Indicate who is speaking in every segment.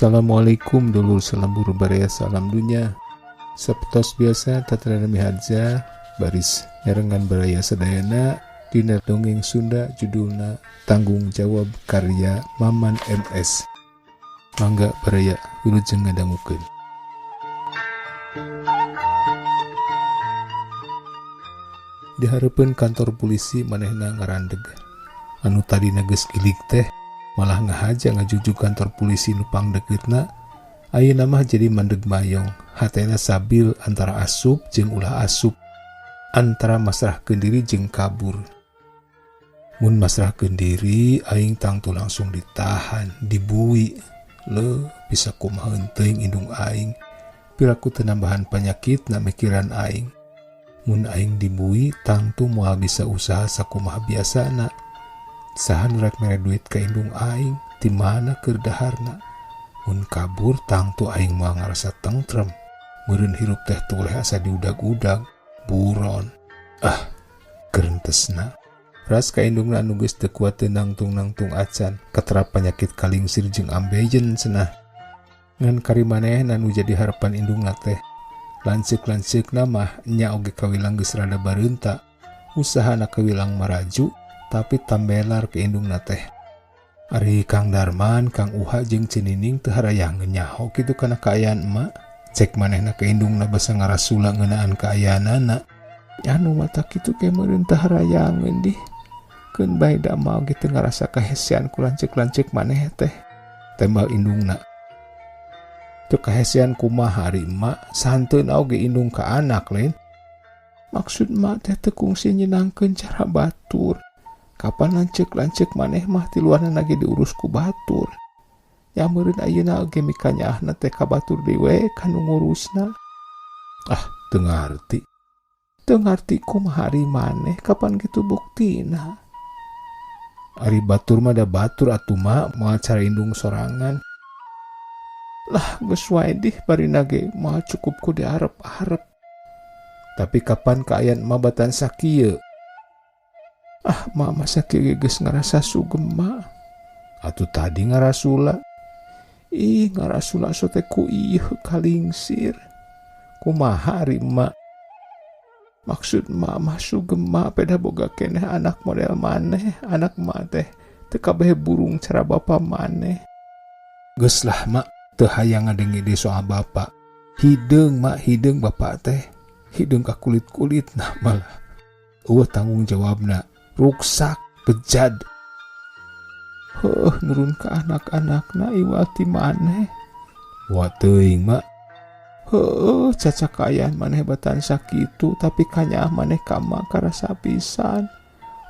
Speaker 1: Assalamualaikum dulur salembur baraya salam dunya. Sapertos biasa Tatrana Miharja baris nyarengan baraya sadayana dina dongeng Sunda judulna Tanggung Jawab karya Maman MS. Mangga baraya wilujeng ngadangukeun. Di hareupeun kantor polisi manehna ngarandeg. Anu tadina geus gilig teh malah ngahaja ngajujug kantor polisi nu pangdekeutna. Ayeuna mah jadi mandeg mayong, hatena sabil antara asup jeung ulah asup, antara masrahkeun diri jeung kabur. Mun masrahkeun diri aing tangtu langsung ditahan, dibui. Leuh, bisa kumaha teuing indung aing. Piraku teu nambahan panyakit na mikiran aing. Mun aing dibui tangtu moal bisa usaha sakumaha biasana. Saha nu rek mere duit ka indung aing, ti mana keur daharna? Mun kabur tangtu aing moal ngarasa tengtrem. Meureun hirup teh teu asa diudag-udag, buron. Ah, gerentesna. Ras ka indungna anu geus teu kuat teu nangtung-nangtung acan, katerap panyakit kalingsir jeung ambeien cenah. Ngan kari manehna nu jadi harapan indungna teh. Lanceuk-lanceukna mah nya oge kawilang geus rada bareunta. Usahana kawilang maraju, tapi tambelar ke indungna teh. Ari Kang Darman, Kang Uha jeung Cinining teu harayang nyaho kitu kana kaayaan emak. Cek manehna ke indungna basa ngarasula ngeunaan kaayaanana. Anu mata kitu ge meureun teu harayangeun dih. Keun bae da mah oge teu ngarasa kahesean ku lanceuk-lanceuk maneh teh. Tembal indungna. Teu kahesean kumaha ari emak, sahanteuna oge indung ka anak lain. Maksud emak teh teu kungsi nyenangkeun cara batur. Kapan lanceuk-lanceuk maneh mah tiluanna ge diurus ku batur. Ya meureun ayeuna oge mikanyaahna teh ka batur deui we ka nu ngurusna. Ah, teu ngarti. Teu ngarti kumaha ari maneh, kapan kitu buktina? Ari batur mah da batur atuh mah, moal cara indung sorangan. Lah geus wae dih barina ge moal cukup ku diarep-arep. Tapi kapan kaayaan emak batan sakieu? Ah, emak mah sakieu ge geus ngarasa sugem mah. Atuh tadi ngarasula. Ih, ngarasula so teh ku ieu kalingsir. Kumaha ari emak? Maksud emak mah sugem mah peda boga keneh anak model maneh, anak emak teh teu kabeh burung cara bapa maneh. Geus lah mak, teu hayang ngadenge deui soal bapa. Hideung mak, hideung bapa teh. Hideung ka kulit-kulit nah malah. Eueuh tanggung jawabna, ruksak, bejad. Heuh, nurun ka anak-anakna iwal ti maneh. Wa teuing mak. Heuh, cacakayan maneh batan sakitu tapi kanyaah maneh ka emak karasa pisan.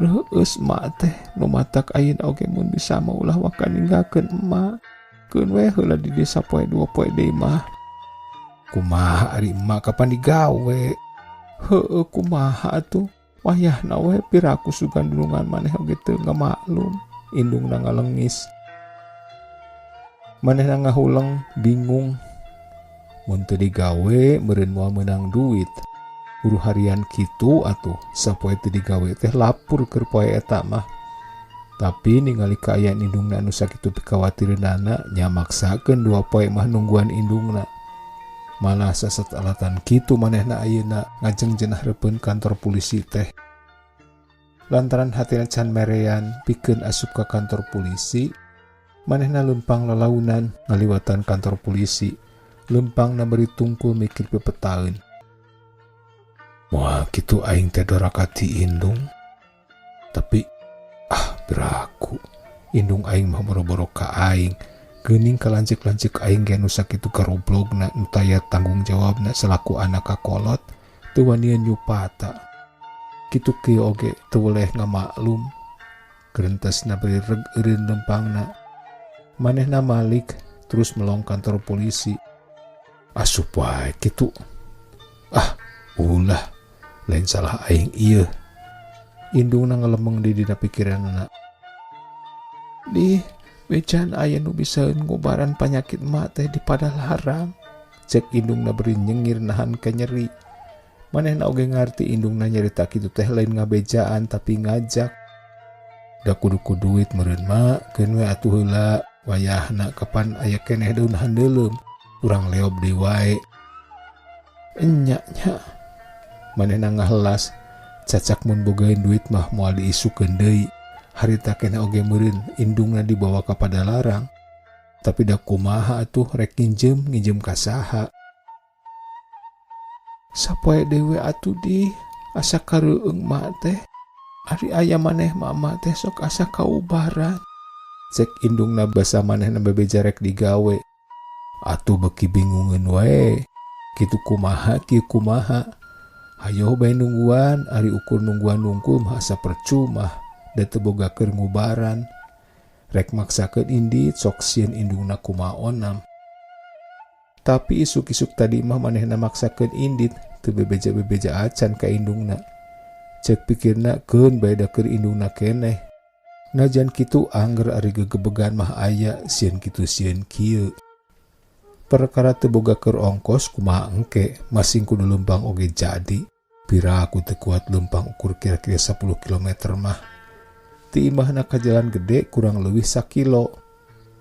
Speaker 1: Reueus emak teh nu matak ayeuna oge mun bisa mah ulah waka ninggalkeun emak. Keun we heula di desa poe dua poe deui mah. Kumaha ari emak kapan digawe? Heueuh kumaha atuh? Wayahna we piraku sugan dunungan maneh oge teu ngamaklum. Indungna ngalengis. Manehna ngahuleng bingung. Mun teu digawe meureun moal meunang duit. Buruh harian kitu atuh sapoe teu digawe teh lapur keur poe eta mah. Tapi ningali kaayaan indungna anu sakitu pikawatireunana nya maksakeun dua poe mah nungguan indungna. Malah sasat alatan kitu manehna ayeuna ngajeng jenah reupeun kantor polisi teh. Lantaran hatina can merean pikeun asup ka kantor polisi, manehna leumpang lalaunan ngaliwatan kantor polisi. Leumpangna bari tungkul mikir pepetaeun. Wah, kitu aing teh doraka ti indung. Tapi ah beraku indung aing mah boro-boro ka aing. Geuning ka lanceuk-lanceuk aing ge nu sakitu garoblogna nu taya tanggung jawabna selaku anak ka kolot teu wanian nyupata. Kitu kieu oge teu weleh ngamaklum. Gerentesna bari reg eureun lempangna. Manehna malik terus melong kantor polisi. Asup wae kitu. Ah, ulah lain salah aing ieu. Indungna ngalemeng di dina pikiranna. Dih, bejan aya nu bisa ngubaran panyakit emak teh di Padalarang. Cek indungna beri nyengir nahan kanyeri. Manehna oge ngarti indungna nyarita kitu teh lain ngabejaan tapi ngajak. Da kudu ku duit meureun mak, keun we atuh heula. Wayahna kapan aya keneh daun handeuleum, urang leob deui wae. Enya nya. Manehna ngahelas, cacak mun bogaeun duit mah moal diisukeun deui. Harita keneh oge meureun indungna dibawa ka Padalarang. Tapi da kumaha atuh rek nginjem, nginjem ka saha? Sapoe deui we atuh dih, asa kareueung mak teh. Ari aya maneh mah emak teh sok asa kaubaran. Cek indungna basa manehna bebeja rek digawe. Atuh beuki bingungeun wae. Kitu kumaha kieu kumaha. Hayoh bae nungguan, ari ukur nungguan nungkul mah asa percuma da teu boga keur ngubaran. Rek maksakeun indit sok sieun indungna kumaha onam. Tapi isuk-isuk tadi mah manehna maksakeun indit teu bebeja-bebeja acan ka indungna. Cek pikirna keun bae da keur indungna keneh. Najan kitu angger ari gegebegan mah aya sieun kitu sieun kieu. Perkara teu boga keur ongkos kumaha engke masing kudu leumpang oge jadi. Pira aku teu kuat leumpang ukur kira-kira 10 kilometer mah. Ti imahna ka jalan gede kurang leuwih sakilo.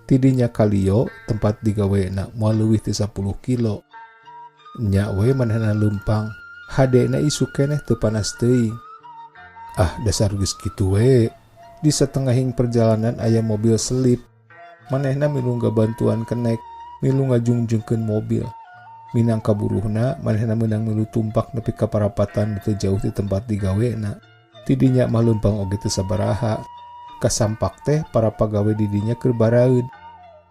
Speaker 1: Ti dinya ka Lio tempat digawena moal leuwih ti 10 kilo. Nya we manehna leumpang, hadena isuk keneh teu panas teuing. Ah dasar geus kitu we. Di satengahing perjalanan aya mobil selip. Manehna milu ngabantuan kenek, milu ngajungjungkeun mobil. Minang kaburuhna, manehna meunang milu tumpak nepi ka parapatan nu teu jauh ti tempat digawena. Ti dinya mah leumpang oge teu sabaraha. Kasampak teh para pagawe di dinya keur baraeud.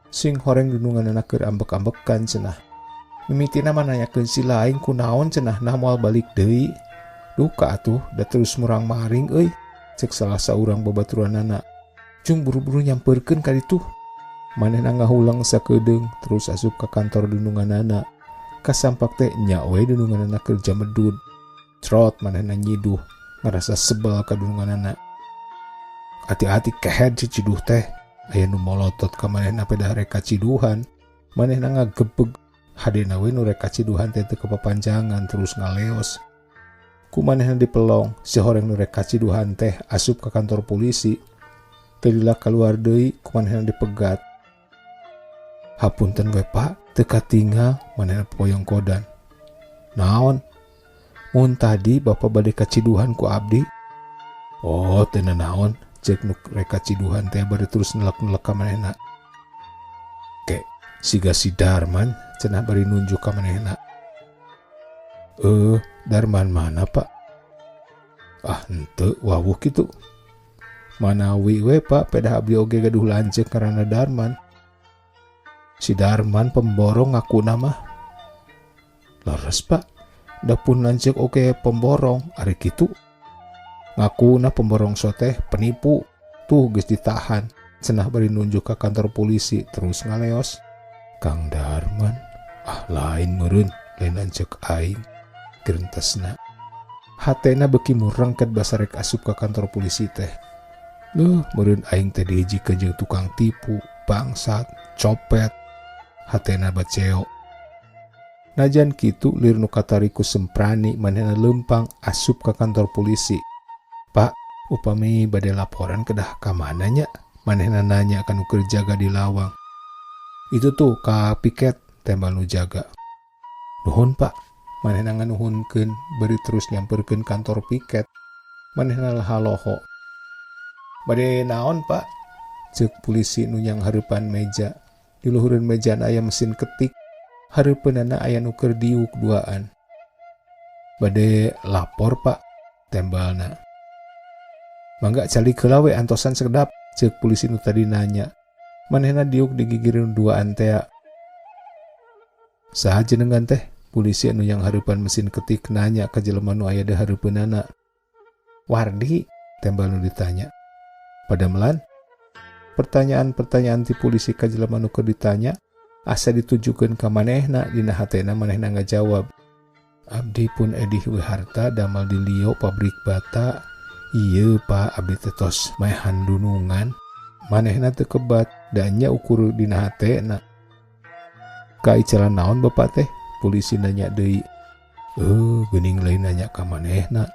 Speaker 1: Sing horeng dununganana keur ambek-ambekan cenah. Mimitina mah nanyakeun si lain kunaon cenah nah moal balik deui. Duka atuh da terus murang-maring euy. Cek salah saurang babaturanana. Cung buru-buru nyampeurkeun ka ditu. Manehna ngahulang sakedeung terus asup ka kantor dununganana. Kasampak teh nya we dununganana keur jamedud. Trot manehna nyiduh ngarasa sebel ka dununganana. Hati-hati kehed si ciduh teh. Aya nu molotot ka manehna pedah rek kaciduhan. Manehna ngagebeg hadena we nu rek kaciduhan teh teu kapapanjangan terus ngaleos. Ku manehna dipelong, si horeng nu rek kaciduhan teh asup ka kantor polisi. Teu lila kaluar deui ku manehna dipegat. Hapunten we Pak, teu katingal manehna poyong kodan. Naon? Mun tadi bapa bade kaciduhan ku abdi? Oh, teu nanaon, cek nu rek kaciduhan teh bari terus nelek-nelek ka manehna. Ke, siga si Darman cenah bari nunjuk ka manehna. Darman mana Pak? Ah, henteu wawuh kitu. Manawi we Pak, pedah abdi oge gaduh lanceuk karana Darman. Si Darman pemborong ngakuna mah. Leres Pak, da pun lanceuk oge pemborong, ari kitu. Ngakuna pemborong soteh penipu, tuh geus ditahan. Cenah bari nunjuk ka kantor polisi terus ngaleos. Kang Darman, ah lain meureun, lain lanceuk aing. Gerentesna. Hatena beuki murengket basarek asup ka kantor polisi teh. Duh, meureun aing teh dihijikeun jeung tukang tipu, bangsat, copet. Hatena baceo. Najan kitu lir nu katari ku semprani manehna leumpang asup ka kantor polisi. Pak, upami bade laporan kedah ka mana nya? Manehna nanya ka nu keur jaga di lawang. Itu tuh ka piket tembal nu jaga. Nuhun Pak. Manehna nganuhunkeun bari terus nyamperkeun kantor piket. Manehna haloho. Bade naon Pak? Ceuk polisi nu nyang hareupan meja. Di luhureun mejana aya mesin ketik. Hareupeunana aya nu keur diuk duaan. Bade lapor Pak, tembalna. Mangga calik heula we antosan sekedap, ceuk polisi nu tadi nanya. Manehna diuk di gigireun duaan tea. Saha jenengan teh? Polisi anu yang hareupan mesin ketik nanya ka jelema nu aya di hareupeunana. Wardi, tembal nu ditanya. Padamelan? Pertanyaan-pertanyaan ti polisi ka jelema nu keur ditanya asa ditujukeun ka manehna dina hatena manehna ngajawab. Abdi pun Edih Wiharta damal di Lio pabrik bata. Ieu Pak, abdi teh tos maehan dunungan. Manehna teu kebat da nya ukur dina hatena. Kaicalan naon bapak teh? Polisi nanya deui. Geuning lain nanya ka manehna.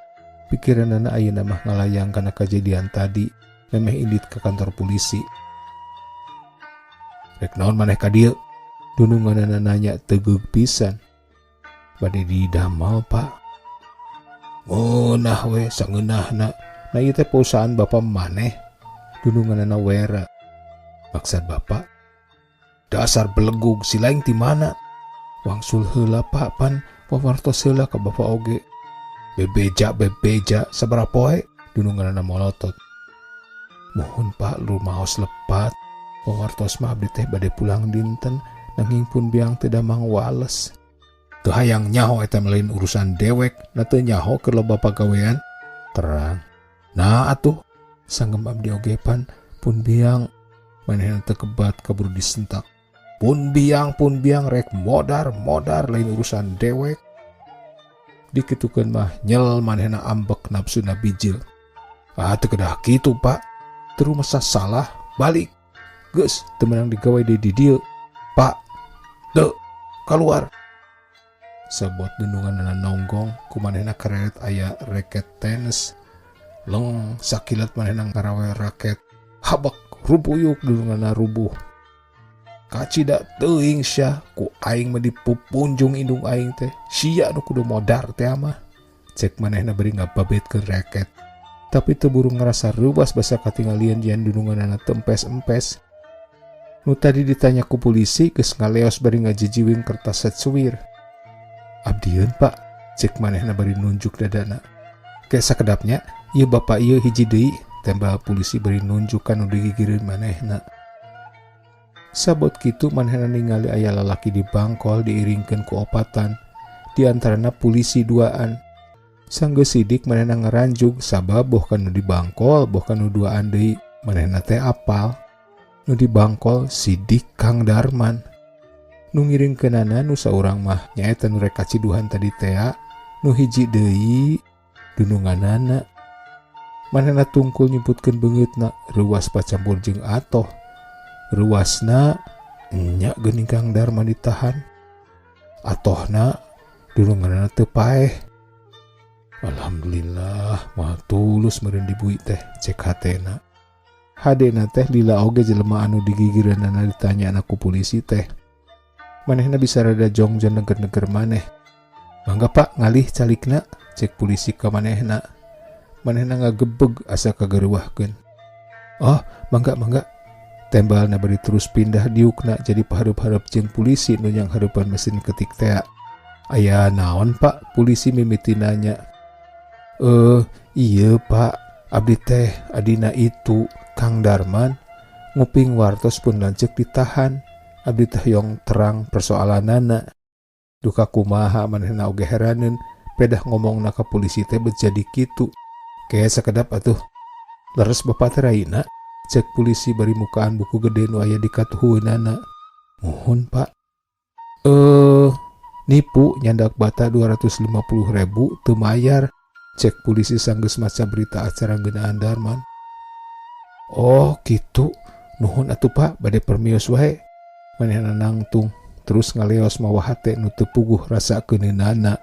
Speaker 1: Pikiranana ayeuna mah ngalayang kana kajadian tadi, memeh indit ka kantor polisi. Rek naon maneh ka dieu? Dununganana nanya tegeug pisan. Bade didamal, Pak. Ngeunah we sangeunahna. Na ieu teh perusahaan bapa maneh. Dununganana wera. Maksad bapak? Dasar belegug si lain ti mana? Wangsul heula Pak pan wawartos heula ka bapa oge. Bebeja bebeja sabaraha poe? Dununganana molotot. Mohon Pak lumaos lepat. Wawartos mah abdi teh bade pulang dinten nanging pun biang teu damang wales. Teu hayang nyaho eta mah lain urusan dewek, na teu nyaho keur loba pagawean. Terang. Nah atuh sanggem abdi oge pan pun biang manehna teu kebat kaburu disentak. Pun biang rek modar modar lain urusan dewek. Dikitukeun mah nyel manehna ambek nafsuna bijil. Ah teu kedah kitu Pak. Terus masa salah balik. Geus teu meunang digawe deui di dieu. Pak, teu keluar. Sabot dununganana nonggong ku manehna kareret aya raket tenis. Leng sakilat manehna ngarawe raket. Habak rubuyuk dununganana rubuh. Kacida teuing sia ku aing mah dipupunjung indung aing teh. Sia nu kudu modar teh mah. Cek manehna bari ngababetkeun raket. Tapi teu buru ngarasa reuwas basa katinggalian yen dununganana tempes-empes. Nu tadi ditanya ku polisi geus ngaleos bari ngajijiwing kertas secuir. Abdieun Pak, cek manehna bari nunjuk dadana. Ke sakedapnya, ieu bapa ieu hiji deui, tembal polisi bari nunjuk ka nu digigireun manehna. Sabot kitu manehna ningali aya lalaki di bangkol diiringkeun ku opatan, di antarana polisi duaan. Sanggeus sidik manehna ngaranjug sabab boh ka nu di bangkol boh ka nu duaan deui, manehna teh apal. Nu di bangkol sidik Kang Darman. Nu ngiringkeunana nu saurang mah nyaeta nu rek kaciduhan tadi tea, nu hiji deui dununganana. Manehna tungkul nyebutkeun beungeutna reuwas pacampur jeung atoh. Ruasna nya geuning Kang Darman ditahan. Atohna dununganana teu paeh. Alhamdulillah mah tulus meureun dibui teh cek hatena. Hadena teh lila oge jelema anu digigireunana ditanya ku polisi teh. Manehna bisa rada jongjon neger-neger maneh. Mangga Pak ngalih calikna cek polisi ka manehna. Manehna ngagebeg asa kageureuwahkeun. Oh, mangga mangga. Tembalna bari terus pindah diukna jadi pahareup-hareup jeung polisi nu nyang hareupan mesin ketik tea. Aya naon Pak? Polisi mimiti nanya. Iya Pak, abdi teh adina itu Kang Darman nguping wartos pun lanceuk ditahan. Abdi teh yong terang persoalanana. Duka kumaha manehna oge heraneun pedah ngomongna ka polisi teh bet jadi kitu. Ke sakedap atuh. Leres bapak teh raina? Cek polisi bari mukaan buku gede nu aya di katuhueunana. Muhun Pak. Nipu nyandak bata 250.000 teu mayar. Cek polisi sanggeus maca berita acara ngeunaan Darman. Oh kitu. Nuhun atuh Pak, bade permios wae. Manehna nangtung terus ngaleos mawa hate nu teu puguh rasa keuneunana.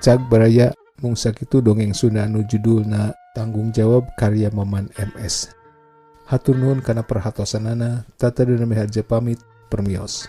Speaker 1: Cag baraya mung sakitu dongeng Sunda anu judulna Tanggung Jawab karya Maman MS. Hatur nuhun kana perhatosanana, Tata Dina Miharja pamit, permios.